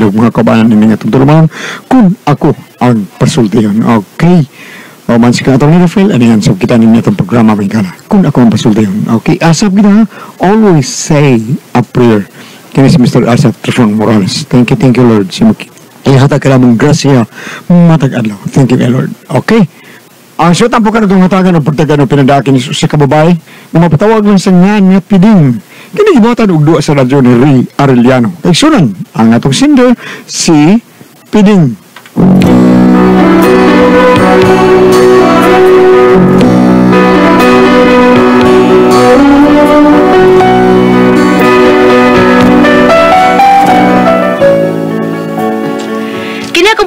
paghatag og mga kabanan ini nga tulumanon kung ako ang pasultihan. Okay. O man si Atty. Rafael, ano yan? So kita ninyo itong programa may gala. Kung ako ang pasultihan. Okay, asap kita ha? Always say a prayer. Kini si Mr. Asap Trifon Morales. Thank you Lord. Si ihatag ka namong grasya matag adlaw. Thank you Lord. Okay. Ang siyot ang pagkano itong hatagan o pagtagan o pinadakin sa kababay na mapatawag lang sa nga nga piding. Kini gibuhatan og duwa sa radyo ni Ray Arellano. Kay sunan ang atong singer si Piding.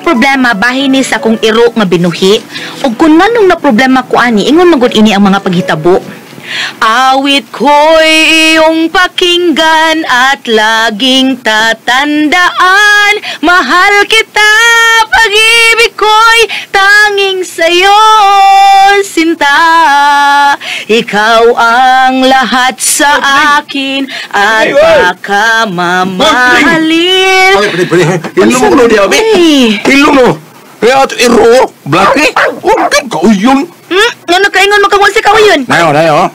Problema bahin ni sa akong iro nga binuhi ug kun nganong na problema ko ani ingon magud ini ang mga paghitabo. Awit ko'y iyong pakinggan at laging tatandaan, mahal kita, pag-ibig ko'y tanging sa'yo, sinta. Ikaw ang lahat sa akin at baka mamahalin. Ilong mo no, diya, ilong no. Kaya ato iro, blaki. Huwag kang kauyon. Nga nakaingon magkawal si kauyon. Nayo, nayo.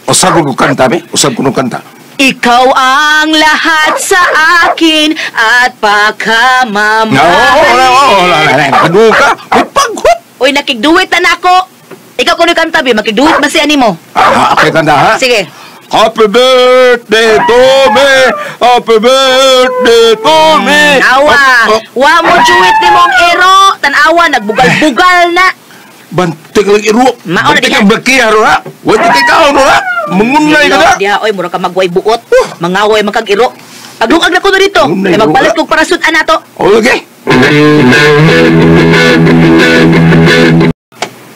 Usab ko kanta, be. Usab ko kanta. Ikaw ang lahat sa akin at baka mamahalin. Oo, ka. May paghot. Uy, nakigduwit na ako. Ikaw kuno kanta, be. Makigduwit ba siya nimo? Okay, kanta, ha? Sige. Happy birthday to me! Happy birthday to me! Awa! Wa mo juwit ni mong ero! Tanawa, nagbugal-bugal na! Bantik lang iro! Bantik ang blaki, haro ha! Wala kay kaon, ha! Mangunay ka na! Diya, oy, mura ka magway buot! Mangaway makag iro! Paglukag na ko na dito! Ay magpalit kong parasutan na to! Okay!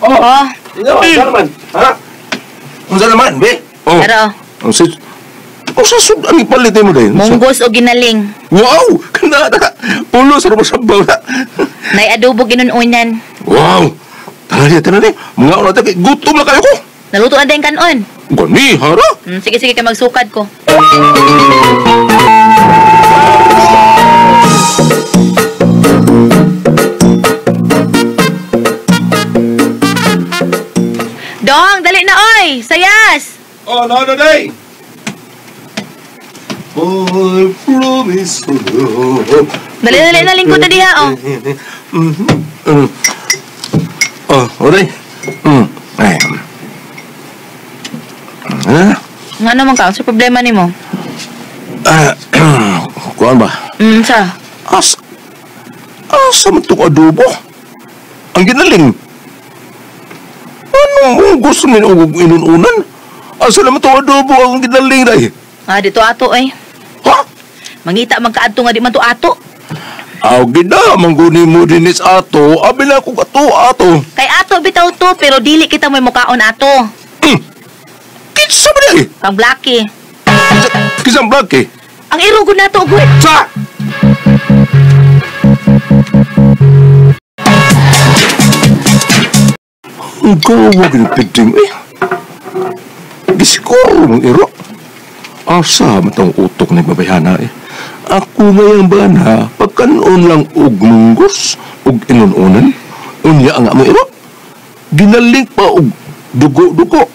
Oh! Unsa naman? Ha? Unsa naman, be? Oh! Pero... Sa sudan ipalit mo din. Munggos o ginaling. Wow! Kana na! Pulo sa rumasabaw na. May adobo ginununan. Wow! Tara niya. Mga una tayo, gutom na kayo ko. Naluto na din kanon. Gani, hara? Sige, sige, kayo magsukad ko. Dong, dali na oy! Sayas! Oh, no, no, day! I promise. Dali, dali na, lingkod na diha, oh. Oh, oray. Ay. Nga naman ka, sa problema ni mo? Kuan ba? Sa? Asa man itong adobo? Ang ginaling. Anong gusto mo inununan? Asa naman itong adobo ang ginaling na eh? Ah, dito ato eh. Ha? Mangita magkaadto nga di man to ato. Aw, gina, mangguni mo din is ato. Abi na kung ato, ato. Kay ato bitaw to, pero dili kita may mukaon ato. Kinsa ba niya eh? Kang Blackie. Kisang Blackie? Ang irugo na to, ugoy. Sa! Ang gawa ginapiding eh. Gisiguro mong iro. Asa matang utok na babayhana eh. Ako ngayang bana, pagkanon lang og munggos, og inununan, unya ang among iro. Ginaling pa og dugo-dugo.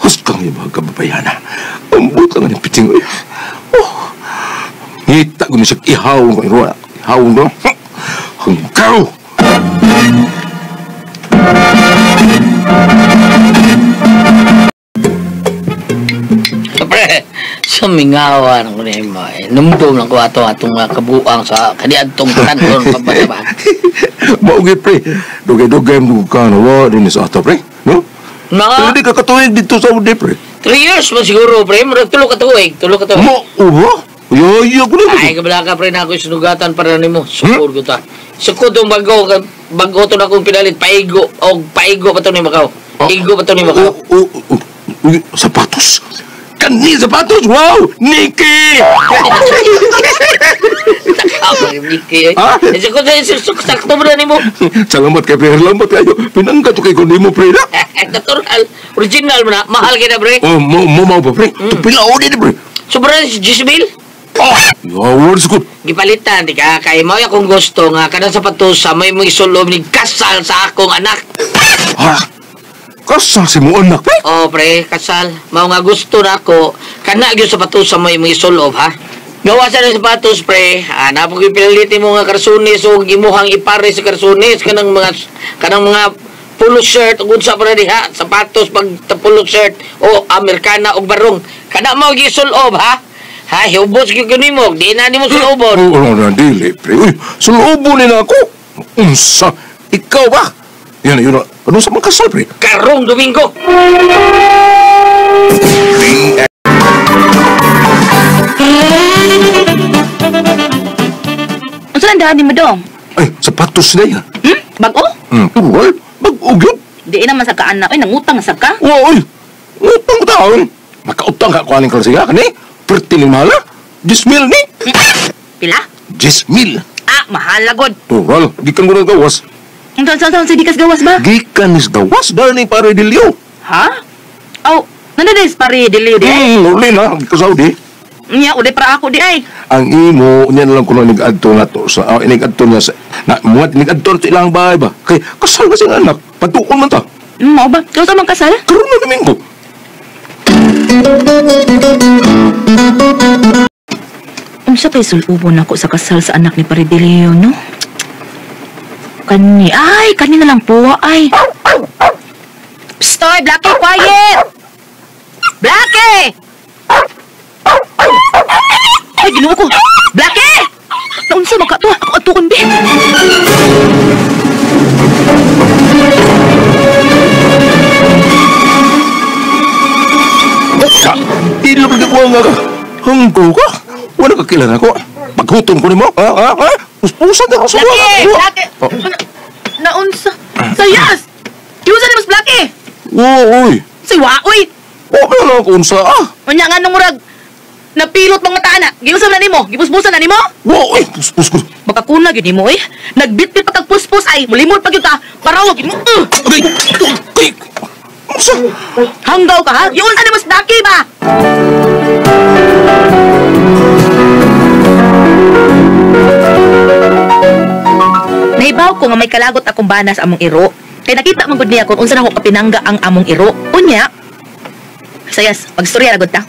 Huskang yung mga kababayhana. Ambot lang ang piting eh. Oh. Ngita ko niya ihaw ko iro. Ihaw ko. Hanggaw! Sumingawan ko niya mo. Numdum lang ko ato atong kabuang sa kaniadtong tanon pagbasaban. Maugi pre, dugay-dugay mo ka na wa din sa ato pre, no? Na. Hindi ka katuig dito sa Saudi pre. 3 years mo siguro pre, murag tulo ka tuig, tulo ka tuig. Mo uwa? Yo ko na. Ay kabala ka pre na ako sinugatan para nimo. Sukod ko ta. Sukod tong bago bago to na akong pinalit paigo og paigo pa to ni Macau. Igo pa to ni Macau. Sapatos. Kani sapatos! Wow! Nikki! Nikki. Ha? Sakto mo na nimo. Salamat kay pre. Salamat kayo. Pinangga to kay ko nimo pre na. Natural. Original mo na. Mahal kay na pre. Oh, mo ba pre? Pila o din pre. Sobra si 10,000. Ah! Yawan sukod. Gipalitan, di ka? Kay mao akong gusto nga kanang sapatusa may mo isulob ni kasal sa akong anak. Ha? Kasal si mo anak, pre? Oh, pre, kasal. Mao nga gusto na ako. Kana gyud sapatusa may mo isulob, ha? Gawa sa ng sapatos, pre. Ah, napag pinalitin mo nga karsunis o gimuhang ipare sa karsunis kanang mga polo shirt ug unsa pa diha, sapatos pag polo shirt o Amerikana og barong. Kana mao gisulob, ha? Ha, hubos gyud nimo, di na nimo sulobon. Oo, na dili, pre. Uy, sulobon ni na ako. Unsa? Ikaw ba? Yan, yun. Ano sa mga kasal, pre? Karong Domingo. Unsa nang daan nimo dong? Ay, sapatos na yan. Hmm? Bag-o? Tural? Bag-o gyud. Di naman sa kaan na. Ay, nangutang na sab ka? Wa, oy. Utang taon. Makautang ka kuaning kalsiga kani. Perti ni mahala? 10,000 ni? Pila? 10,000. Ah, mahal gud. Tural, gikan ko ng gawas. Unsa sa gikas gawas ba? Gikan is gawas dani pare Dilio. Ha? Aw, nandun pare Dilio di ay. Uli na, gikan Saudi. Nya, uli para ako di ay. Ang imo, niya na lang kuno nag-adto na to sa nag-adto niya sa na muat nag-adto sa ilang bahay ba. Kay kasal kasi ang anak, patuon man ta. Mao ba? Kaw sa man kasal? Karon na Domingo. Unsa kay sulubon ako sa kasal sa anak ni Pare Dilio, no? Kani, ay, kani na lang po, ay. Psst, oy, Blackie, quiet! Blackie! Ay, Ginoo ko! Blackie! Naunsa man ka to? Ako atukon, be. Ka, ilog na ko nga ka. Hanggo ka? Wala ka kilala ko. Paghutom ko nimo. Ha? Ha? Puspusan na ako sa Blackie! Blackie! Naunsa? Sayas! Giunsa ni mas Blackie? Oo, oy. Say, waoy! Oo, na ako unsa, ah. Unya nga nung murag, napilot mga taana. Giunsa na nimo? Gipuspusan na nimo? Oo, oy. Puspus ko. Baka kuna gyud nimo, eh. Nagbitbit pa kag puspos ay. Mulimol pa gyud ka. Parawag mo. Ay! Ay! Unsa? Hanggaw ka, ha? Giunsa ni mas Blackie ba? Nahibaw ko nga may kalagot akong bana sa among iro. Kay nakita man gud niya kung unsa na ko kapinangga ang among iro. Unya, Sayas, magstorya na gud ta.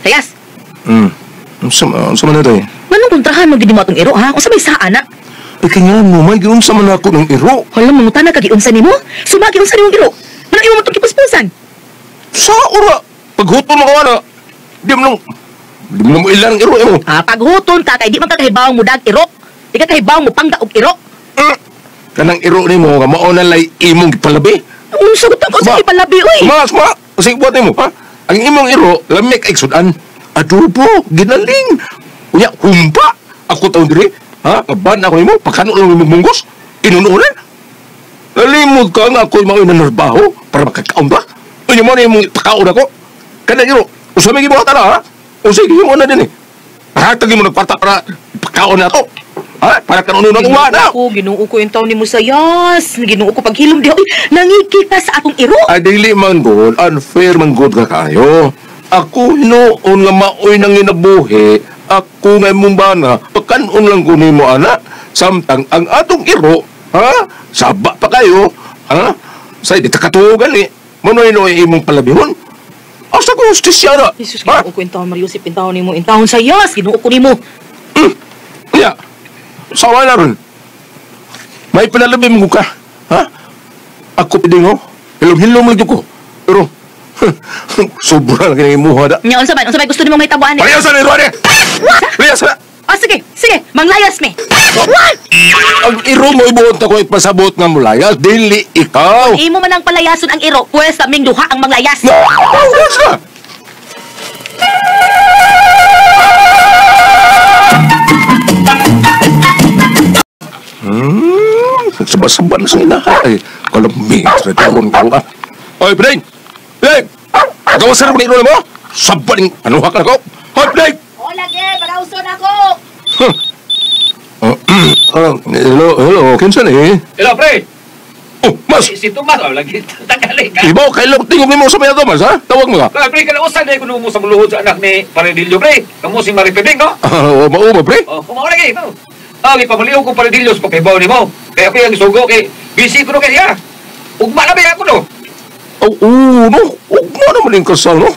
Sayas. Unsa man na day? Manong kontrahan mo gid nimo atong iro, ha? Unsa may saa na? Ay kanya mo man giunsa man ako ng iro. Hala, mangutana ka giunsa nimo? Sumagi unsa nimong iro? Manong imo man tong gipuspusan? Sa ora, paghuton mo ka ana. Di mo nang ilan ang iro imo. Ah, paghuton ka kay di man ka kahibaw mo dag iro. Di ka kahibaw mo pangga og iro. Kanang iro nimo nga mao na lay imong gipalabi. Unsa gud ko sa gipalabi oy? Suma, kasi buhat nimo, ha? Ang imong iro lamig ay sudan. Adobo, ginaling. Unya humpa. Ako taon diri, ha? Maban ako nimo, pagkano lang imong munggos. Inununan. Nalimod ka nga ako'y mao'y nanarbaho para makakaon ba? Unya mo na imong pakaon ako. Kanang iro, usa may gibuhat ana, ha? Usa gihimo na din eh. Hatag mo nagkwarta para pakaon na ako. Ha? Para kanuno ng uwa na. Ako, Ginoo ko yung taon ni Musayas. Ginoo ko paghilom diha. Uy, nangiki ka sa atong iro. Ay, dili man god. Unfair man god ka kayo. Ako noon nga maoy nang inabuhi. Ako nga imong bana. Pagkanon lang ko nimo, ana. Samtang ang atong iro, ha? Saba pa kayo. Ha? Say, di takatugan eh. Manoy-noy imong palabihon. Asa ko hustisya na? Jesus, Ginoo ko yung taon, Mariusip, yung taon nimo, yung taon Sayas. Ginoo ko nimo. Kaya, sawa na ron. May pinalabi mo ka. Ha? Ako pwede mo. Hilom-hilom lang ko. Pero, sobra lang kinimuha na. Nya, unsa ba? Unsa ba gusto nimo may tabuan eh? Palayas na ni Ruane! Palayas na! Oh, sige, sige. Manglayas me. What? Ang iro mo ibuot ako ipasabot nga mulayas. Dili ikaw. Imo man ang palayason ang iro, pwes kaming duha ang manglayas. No! Palayas na! Sabah-sabah na sa inahan. Ay, kalamig sa taon ko. Oy, Pring! Pring! Gawa sa rin mo mo? Sabah ng anuhak na ko. Oy, Pring! Hola, ge! Palauson ako! Hello, hello. Kinsa ni? Hello, pre! Oh, Mas! Si Tomas, oh, lagi tagali ka. Ibaw, kailok tingog ni mo sa mga Tomas, ha? Tawag mo ka. Pre, kalausan na kuno mo sa muluhod sa anak ni Paredillo, pre. Kamo si Maripeding, no? Oo, mao pre. Oh, kumao lagi, no? Ah, gipamaliw ko Paredillo sa pagkaibaw ni mo. Kaya ako yung sugo, kay busy ko no kay siya. Ugma na ba ako, no? Oh, no. Ugma naman yung kasal, no?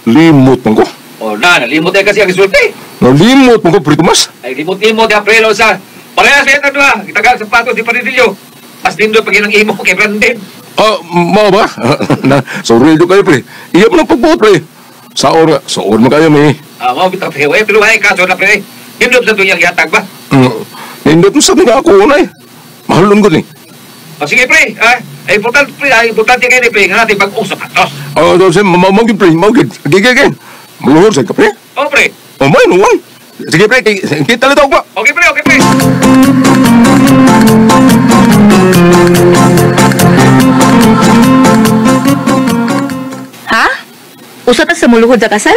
Limot man ko. Oh, na, nalimot tayo kasi ang isulti. Nalimot man ko, pre Tomas. Ay, limot-limot ya, pre, sa. Parehas yan na doa. Gitagal sapatos ni Paredillo. Mas nindot pag inang imo kay Brandon. Ah, mao ba? Na, sorry do kayo, pre. Iya mo ng pagbuot, pre. Saor, saor mo kayo, mi. Ah, mao bitaw pre. Pero ay kaso na pre. Nindot sa tuyang yatag ba? Nindot mo sa mga ako na eh. Mahalon ko ni. Oh, sige pre, ah, importante pre, importante kayo ni pre nga natin bag-ong sapatos. Ah, oh, mao gyud pre, mao gyud. Sige, sige. Maluhor sa ka pre. Oh, pre. Oh, may nuwan. Sige pre, kita lang tawag ba? Okay pre, okay pre. Ha? Usa ta sa muluhod sa kasal?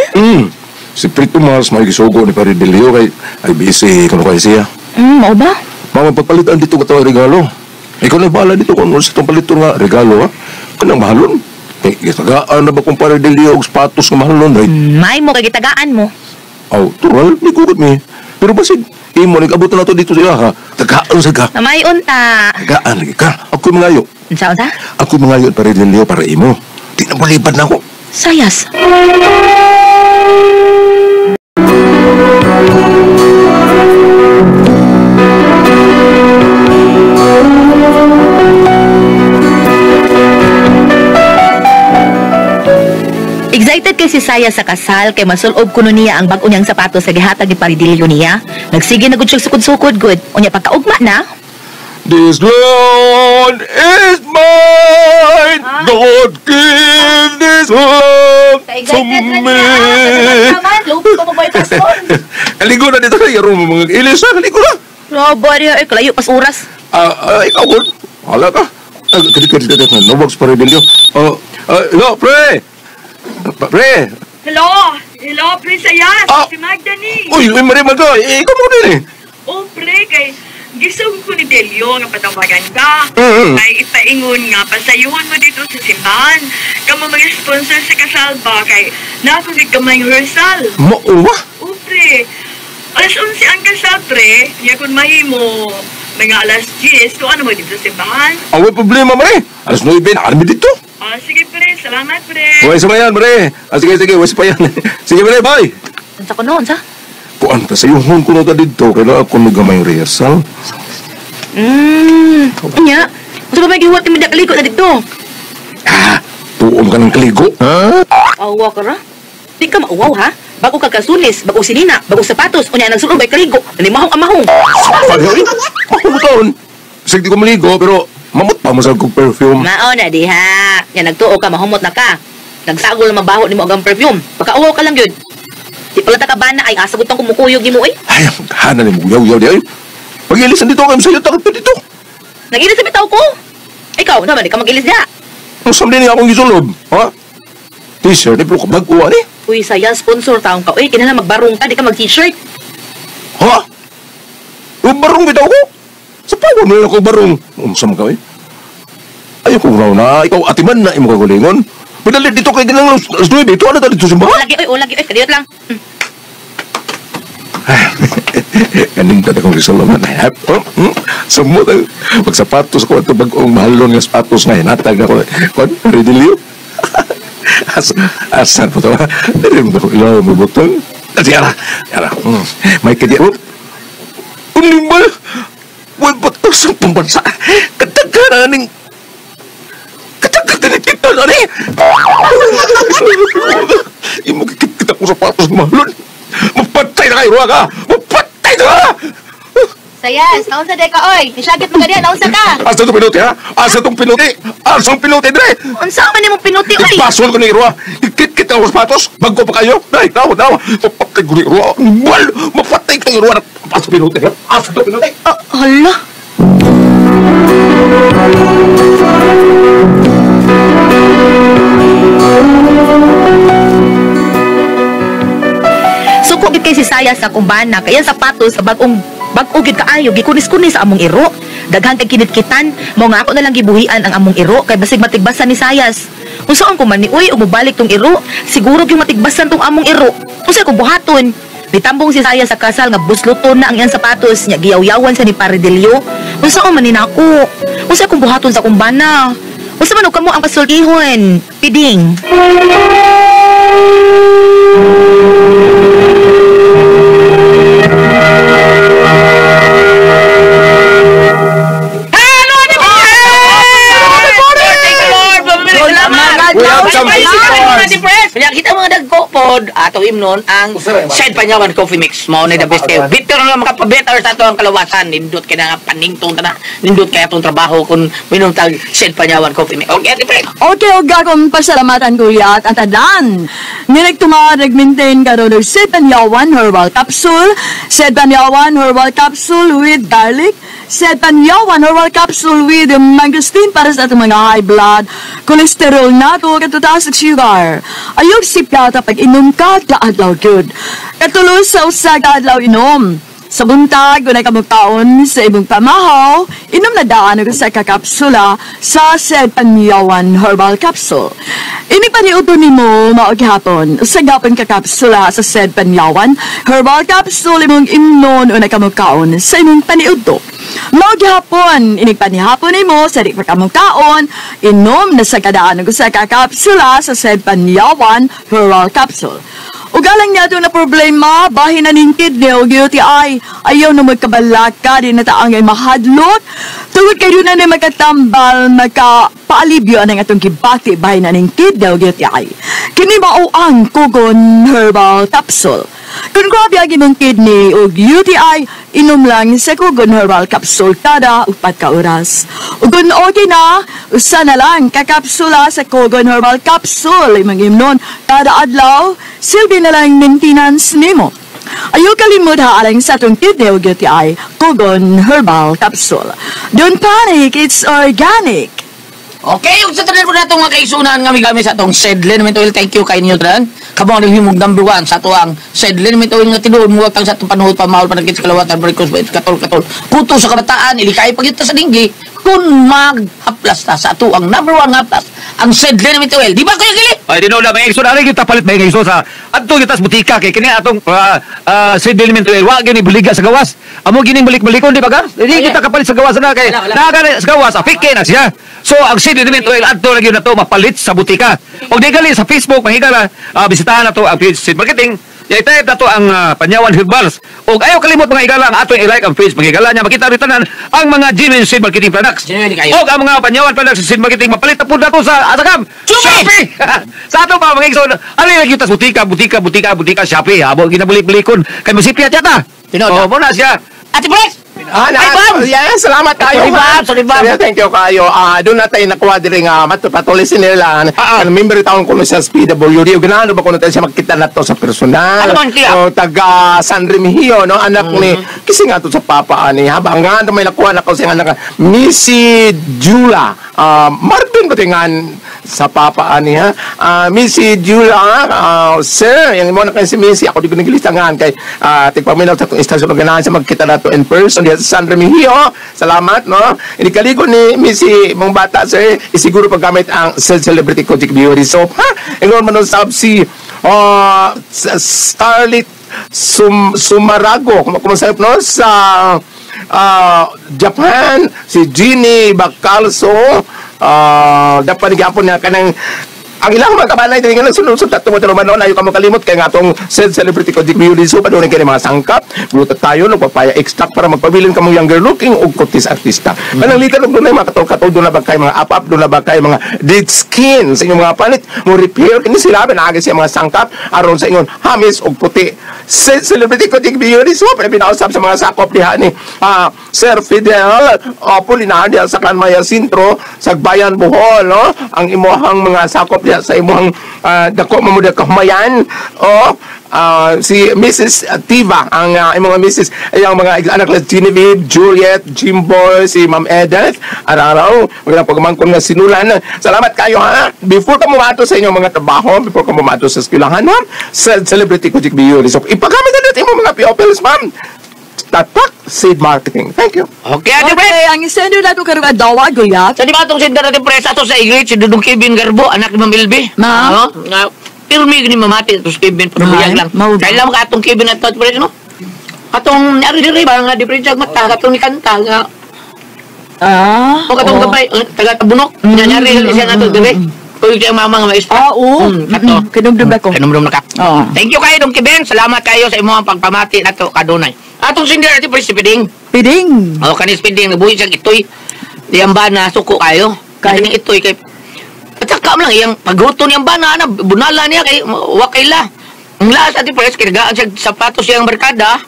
Si Pre Tomas may gisugo ni Paredillo kay ay busy kuno kay siya. Mao ba? Mama pagpalitan dito ka to regalo. Ikaw na bahala dito kung sa itong paliton nga regalo ha. Kanang mahalon. Kay gitagaan na ba kung Paredillo og sapatos nga mahalon right? May mo kay gitagaan mo. Aw, tural ni kugot mi. Pero basig imo nag-abot na to dito siya ha. Tagaan sa ka. Namay unta. Tagaan lagi ka. Ako mangayo. Unsa unsa? Ako mangayo Paredillo para imo. Di na malipad na ako. Sayas. Excited kay si Saya sa kasal kay masulob kuno niya ang bag-o niyang sapatos sa gihatag ni Paredillo niya. Nagsige na gud siya sukod-sukod gud. Unya pagkaugma na. This land is mine. God give this land to me. Kaligo na dito kay room mga ilis ha, kaligo na. Robo diha ay kalayo pas oras. Ikaw gud. Hala ka. Kadi no box Paredillo. Hello, pre. Pre. Hello! Hello, pre Sayas! Ah. Si Magda ni! Uy, uy, Maria Magda, eh, ikaw mo din eh. Oh, pre, kay gisog ko ni Delio nga patawagan ka. Kay ipaingon nga, pasayuhan mo dito sa simbahan. Kamo mag-sponsor sa kasal ba? Kay nakugig kamay rehearsal. Mauwa? Oh, pre, alas 11 ang kasal, pre. Niya kung mahimo, mga alas 10, to ano mo dito sa simbahan? Ang may problema, Marie. Alas 9, nakarami dito. Ah, sige, pre. Salamat, pre. Huwag sa yan, Marie. Ah, sige, sige, huwag pa yan. Sige, Marie, bye. Unsa ko noon, sa? Kuan, pasayuhan ko na ta dito. Kailangan ako nagamay rehearsal. Unya, unsa ba may gihuwat ni kaliko na dito? Ah, tuom ka ng kaligo. Ha? Awa ka ra. Di ka mauwaw, ha? Bago ka kasunis, bago sinina, bago sapatos, unya nagsulod bay kaligo. Nanimahong amahong. Ay, ako taon. Sige, di ko maligo, pero mamot pa mo sa kong perfume. Mao na diha. Nya nagtuo ka, mahumot na ka. Nagsagol na mabaho nimo ang perfume. Pakauwaw ka lang yun. Di pala ta ka bana ay asa gutong kumukuyog nimo oy. Ay, hana ni mo yaw-yaw di ay. Pag-ilisan dito kami sa'yo, takot pa dito. Nagilis sa bitaw ko. Ikaw naman, di ka mag-ilis diha. Ang samdi niya akong gisulod, ha? T-shirt, di pero kabag-uwa ni. Uy, saya, sponsor taong ka. Uy, kinahanglan magbarong ka, di ka mag-t-shirt. Ha? Yung barong bitaw ko? Sa pawag nila ako barong. Umsam ka, eh. Ayaw ko raw na, ikaw atiman na imo kagulingon. Pinalit dito kay ginang alas 9, ito ano dito sa simbahan? Lagi, oy, lagi, oy, kadiyot lang. Kaning ta akong gisulod na. Sumot ang pagsapatos ko ato bag-ong mahalon nga sapatos nga hinatag na ko. Kon, Redilio. Asan po ito? Dili mo ito ilaw mo butong. Yara, yara. May kanya. Unimal! Huwag batos ang pambansa. Katagkaraning... Katagkaraning kita na ni! Imo kikit ko sapatos mahalon. Mapatay na kayo, ruwa ka! Mapatay na ka! Sayas, naunsa de ka, oy. Nisagit mo ka diha, naunsa ka. Asa itong pinuti, ha? Asa itong pinuti? Asa itong pinuti, dre? Unsa man nimong pinuti, oy? Ipasol ko ni Irwa. Ikit-kit ako sa sapatos. Bago pa kayo. Ay, tawa, tawa. Mapatay ko ni Irwa. Wal! Mapatay ko ni Irwa. Asa pinuti, ha? Asa itong pinuti? Ah, hala. Suko gid kay si Saya sa kumbana kaya sapatos sa bag-ong bag-o gid kaayo gikunis-kunis sa among iro. Daghan kay kinitkitan, mao nga ako na lang gibuhian ang among iro kay basig matigbasan ni Sayas. Unsaon ko man ni uy umubalik tong iro, siguro gyud matigbasan tong among iro. Unsa ko buhaton? Nitambong si Sayas sa kasal nga busluton na ang iyang sapatos nya giyawyawan sa ni Pare Delio. Unsaon man ni nako? Unsa kong buhaton sa akong bana? Unsa man og kamo ang pasultihon? Piding. Hello, Ate Lord! Salamat! We have some visitors. Kaya kita mga dagko pod ato imnon ang Side Panyawan Coffee Mix mao ni the best kayo. Bitter na makapabetter sa ato ang kalawasan. Nindot kay na nga paningtong tana. Nindot kay atong trabaho kung minom tag Side Panyawan Coffee Mix. Okay, Ate Pres. Okay, og akong pasalamatan kuya at ang tanan. Nga nagtumad, nag-maintain karon og Sed Panyawan Herbal Capsule, Sed Panyawan Herbal Capsule with garlic, Sed Panyawan Herbal Capsule with mangosteen para sa atong mga high blood, cholesterol nato, katutaas ug sugar. Ayog sipyata pag inom ka, kaadlaw gyud. Katulo sa usa ka adlaw inom. Sa buntag, gunay kamugkaon sa imong pamahaw, inom na daan og usa ka kapsula sa Sed Panyawan Herbal Capsule. Ini paniudto nimo mao gihapon, usa gapon ka kapsula sa Sed Panyawan Herbal Capsule imong imnon unay kamugkaon sa imong paniudto. Mao gihapon, inig panihapon nimo sa di pa kamugkaon, inom na sa kadaan og usa ka kapsula sa Sed Panyawan Herbal Capsule. Ugalang niya na problema, bahin na ning kidney o UTI. Ayaw na magkabalaka, di na taang ay mahadlot. Tungod kayo na ni magkatambal, magkapaalibyo ang atong gibati, bahin na ning kidney o UTI. Kini mao ang Kugon Herbal Capsule. Kung grabe ang imong kidney o UTI, inom lang sa Kugon Herbal Capsule kada 4 ka oras. Ug kung okay na, usa na lang kakapsula sa Kugon Herbal Capsule imong imnon kada adlaw, silbi na lang maintenance nimo. Ayaw kalimot ha alang sa atong kidney o UTI, Kugon Herbal Capsule. Don't panic, it's organic. Okay, ug sa tanan po nato mga kaisunan nga migamit sa atong Sedlin Oil. Thank you kay ninyo tanan. Kamo ang himong number 1 sa ato ang Sedlin Oil nga tinuod mo tang sa atong panuhot pamahol panagkit sa kalawatan brikos katol katol. Kuto sa kabataan ilikay pagyud ta sa dinggi kun maghaplas ta sa ato ang number 1 nga haplas ang Sedlin Oil. Di ba kuya Gili? Ay, di na may igsoon ari kita palit may igsoon sa adto kita sa butika kay kini atong Sedlin Oil wa gyud ni buliga sa gawas. Amo gining balik-balikon di ba gar? Di kita kapalit sa gawas na kay naga sa gawas afike na siya. So ang Sedlin Oil adto lagi na to mapalit sa butika. Og di gali sa Facebook mahigala bisitahan nato ang page Sid Marketing. I-type nato ang Panyawan Herbals. Og ayaw kalimot mga higala ang atong i-like ang page mga higala niya makita rin tanan ang mga genuine Sid Marketing products. Genuine kayo. Og ang mga Panyawan products sa Sid Marketing mapalit na pud nato sa Asakam. Shopee. Sa ato pa mga igsoon, ali lagi tas butika, butika, butika, butika Shopee. Abo ginabulik-bulikon kay masipyat yata. Tinuod. Oh, mo na siya. Ate Pres. Ah, Ay, Bob! Yes, salamat kayo. Sorry, Bob. Sorry, Bob. Thank you kayo. Doon na tayo nakuha diri nga matupatuloy si nila. Kan member taon ko siya sa PWD. Ug ganahan ba kuno tayo siya magkita na to sa personal. Ano man siya? O, taga San Remigio, no? Anak ni kasi nga to sa papa ani. Habang nga may nakuha na ko siya anak Missy Jula. Martin ba tingan sa papa ani ha? Missy Jula, sir, yang mo na kay si Missy, ako di ko nagilistangan kay tigpaminaw sa atong istasyon ganahan siya magkita na to in person diya sa San Remigio. Salamat, no? Ini kaligo ni Missy mong bata, sir, isiguro paggamit ang Celebrity Kojic Beauty Soap, ha? Ingon man usab si Starlit Sumarago, kung sayop, no? Sa Japan, si Jeannie Bacalso, dapat nagyapon niya kanang ang ilang mga kabanay diri nga nagsunod-sunod tatong mo noon ayo ka makalimot kay nga atong Celebrity Kojic Beauty Soap adunay kini mga sangkap glutathione ug papaya extract para magpabilin ka mong younger looking ug kutis artista. Kanang liter og dunay mga katol-katol doon na ba kay mga up-up doon na ba kay mga dead skin sa inyong mga palit mo repair kini sila naagi siya mga sangkap aron sa ingon hamis og puti. Celebrity Kojic Beauty Soap ay pinausap sa mga sakop diha ni Sir Fidel Apolinar diha sa Kanmaya Sintro sa Bayan Bohol, no? Ang imuhang mga sakop diha sa imuhang dako mo mo kahumayan o si Mrs. Tiva ang imong Mrs. ay ang mga anak na Genevieve, Juliet, Jimboy, si Ma'am Edith, araw-araw magandang pagmangkon nga sinulan. Salamat kayo ha. Before ka mumato sa inyong mga trabaho, before ka mumato sa eskwelahan, ma'am, sa Celebrity Kojic Beauty Soap, ipagamit na natin imong mga POPLs, ma'am. Tatak Seed Marketing. Thank you. Okay, Ate Pre. Okay, ang isender nato karong adlaw, Gulyat. Sa di ba atong sender natin pre, sa ato sa Iglit, si Dudong Kevin Garbo, anak ni Ma'am Ilby. Ma'am. Oo, nga, pirmi ni mamati ito si Kevin, panubuyag Ay, lang. mao ba? Kailan ka atong Kevin at pre, no? Atong, ari diri ba, nga di pre, jag mata, katong ni kanta, nga, Ah. o katong oo. gabay, taga Tabunok, nyari siya nga to, diri. Kuy siya mama nga maestra. Ah, oo. Kato. Kinumdum na ko. Kinumdum na ka. Oo. Thank you kayo, Dong Kevin. Salamat kayo sa imong pagpamati nato kadunay. Atong sender natin pre, si Piding. Piring. O, kanis Piding, nabuhi siyang itoy. Iyang bana, suko kayo. Kayo. Kaning itoy kay At saka lang, iyang paghuto niyang bana, ana, bunala niya kay wakayla. Ang laas ati pres, kinagaan siya sapatos siyang barkada.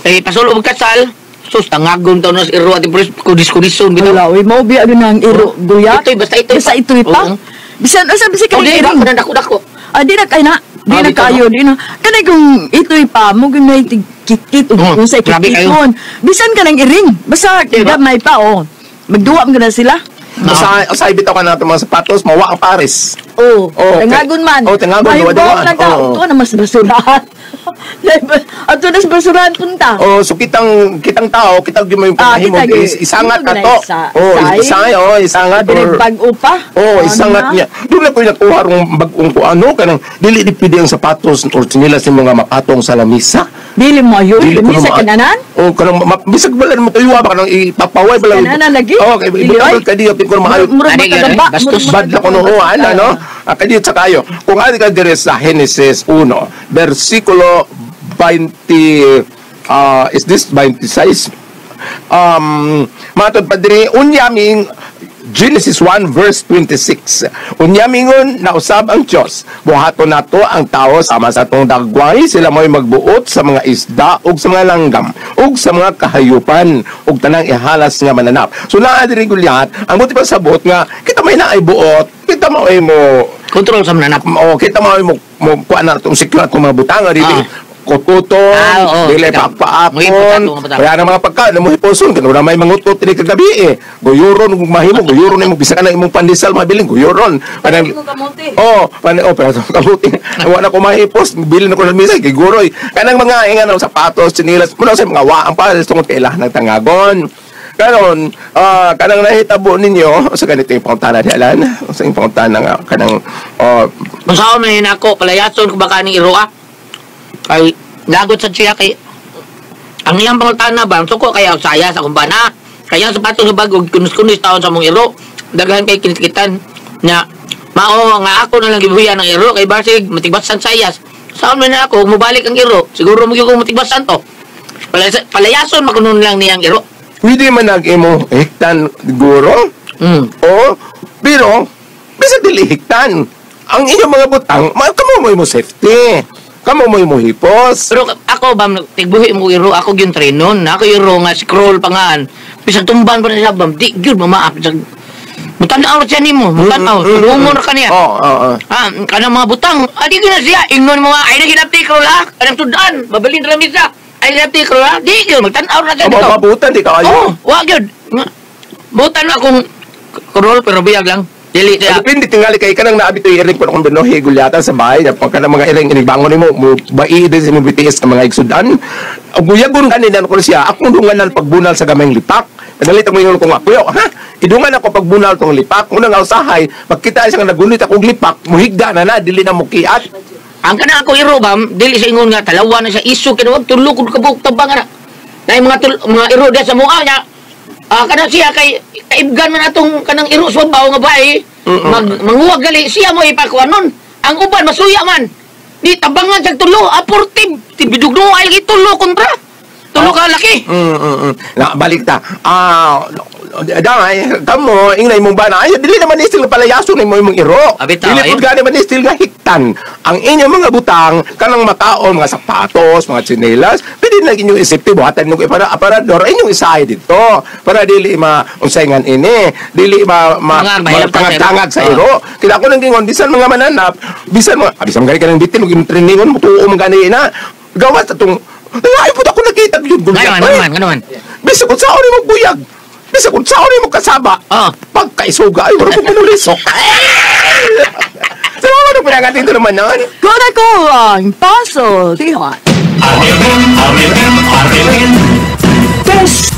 Kay pasulo og kasal. Sus, tangagon taon na sa iro ati pres, kudis-kudison bitaw. Wala, uy, mao biya gyud ang iro, Gulyat. Itoy, basta itoy Basta pa. itoy pa. Oo. Bisan asa bisa O, kay di ba? iring. Kunan dako-dako. Ah, di na kay na. Di Ah, na bitaw, kayo, di na. Kanay kung itoy pa mo gyud nay kikit ug Oo, kung sa grabe kayo. kikiton. Bisan ka ng iring. Basta Di ba? gamay pa oh. Magduwa man na sila. Usahay bitaw ka na itong mga sapatos, mawa ang pares. Oh, Oh, okay. tingagon man. Oh, tingagon, Mahibaw duwa-duwaan. na ka. Oo. Ito na mas basurahan. Ato na sa basurahan punta. Oh, so kitang kitang tao, kitang gyud mo yung Ah, pangahimo kita gyud. is isangat Ito na to. isa- Oh, isay. isay, oh, isangat or Pinagpag-o pa. Oh, Ano isangat na? niya. Doon na ko nakuha rong bagong ko ano kanang dili di pwede ang sapatos or tsinelas ni mga mapatong sa lamisa. Dili mo yun. Dili ko Dili sa na kananan. Oh, kanang bisag bala mo tuyo ba kanang ipapaway bala. Kananan lagi? Oh, kay Dili, ibutang oy. ka diyo ko maayo. Murag Ani, makadaba. ganun, bastos. Murag Bad na kuno makadaba. ana no. Kadi sa kayo. Kung ari ka dire sa Genesis 1, versikulo 20, is this 26? Matod pa diri unya ming Genesis 1 verse 26. Unya mingon nausab ang Dios. Buhaton nato ang tao sama sa atong dagway, sila mo'y magbuot sa mga isda ug sa mga langgam ug sa mga kahayupan ug tanang ihalas nga mananap. So naa diri gulyat, ang buti pa sabot nga kita may naay buot, kita mo ay mo Kontrol sa mananap. o kita mo ay mo mo kuan na itong secure atong mga butanga dili. Ah. Kututon, Ah, oo. dili Kita. papaapon, Muhipos ato nga butang. kaya na mga pagkain, mo hiposon, kaya na may mangutot dili kagabi eh. Guyuron, kung mahimo, guyuron mo, bisa ka na imong pandesal, mabiling, guyuron. Panang, oh, panang, oh, pero kamuti, wala ko mahipos, bilin ako sa misa, kay guroy. Kanang mga ingan ng sapatos, tsinelas, muna sa mga waang pa, tungod kay ilah ng tangagon. Karon, kanang nahitabo ninyo sa ganito yung pangutana di alan, sa yung pangutana nga kanang Kung saan man yun ako, palayason ko baka ni Iroa. Kay, lagot sa siya kay, ang iyang pangutana ba, ang suko kaya saya sa kumbana. Kaya ang sapatos sa bagog, kunis-kunis taon sa mong iro. Daghan kay kinitkitan na mao nga ako na lang gibuhian ang iro kay basig matigbasan sayas. Saan man na ako, mubalik ang iro. Siguro mo gyud kung matigbasan to. Palayason makunon lang niyang iro. Pwede man nag-imo hiktan guro. O, pero bisag dili hiktan. Ang inyong mga butang, kamo mo imo safety. Kamo mo imo hipos. Pero ako bam tigbuhi mo iro ako gyud trenon. Ako iro nga scroll pangan. Bisag tumban pa na siya bam di gyud mamaap. Bisag mutanaw ra siya nimo, mutanaw. Tulungon ra kaniya. Oo, oo. Ah, kanang mga butang, adi gyud na siya. Ingnon mo nga ay nagilapti scroll ha. Kanang sudan, babalin ra misa. Ay nagilapti scroll ha. Di gyud magtan-aw ra siya Amo dito. mabutan di kayo. Oh, wa gyud. Butan na akong scroll pero biyag lang. Dili siya. Depende tingali kay kanang naabi to iring ko akong binohi gulyatan sa bahay na pagka mga iring inigbangon nimo mo bai din sa imong BTS ang mga igsudan. Og guyagon kanina ko siya akong dunganan pagbunal sa gamayng lipak. Kadalit ang ingon ko nga kuya ha idungan ako pagbunal tong lipak. Unang nga usahay pagkita siya nga nagunit akong lipak muhigda na na dili na mukiat. Ang kana ako iro bam, dili sa ingon nga talawa na siya iso kay wag tulo kud kabuk tabang ana. Nay mga mga iro diya sa mua niya. Kana siya kay kaibgan man atong kanang iro sa babaw nga bae. Manguwag gali siya mo ipakuan nun. Ang uban masuya man. Di tabangan sa tulo, aportib, tibidugno ay lagi tulo kontra. Tulo ka laki. Na balik ta. Dai, kamo ingay mong bana. Ay dili naman ni still palayason nimo imong iro. Abitaw, Dili pud gani man ni still nga hiktan. Ang inyong mga butang kanang mataon, mga sapatos, mga tsinelas, pwede na inyong isipti buhatan nyo para aparador inyong isahay dito para dili ma unsay ngan ini, dili ma tangag-tangag sa iro. Kaya ako nang gingon bisan mga mananap, bisan mga bisan gani kanang bitin ug imong trainingon mutuo man gani na. Gawas atong ay pud ako nakita gyud Ngano man, ngano man. Bisag kung saan mo buyag. Bisag kung saan mo kasaba. Pagkaisuga ay wala ko pinulisok. Sa mga nung pinangatin ito naman nun. Kuna ko ang puzzle. Tihan. RMN, RMN, RMN. Ses!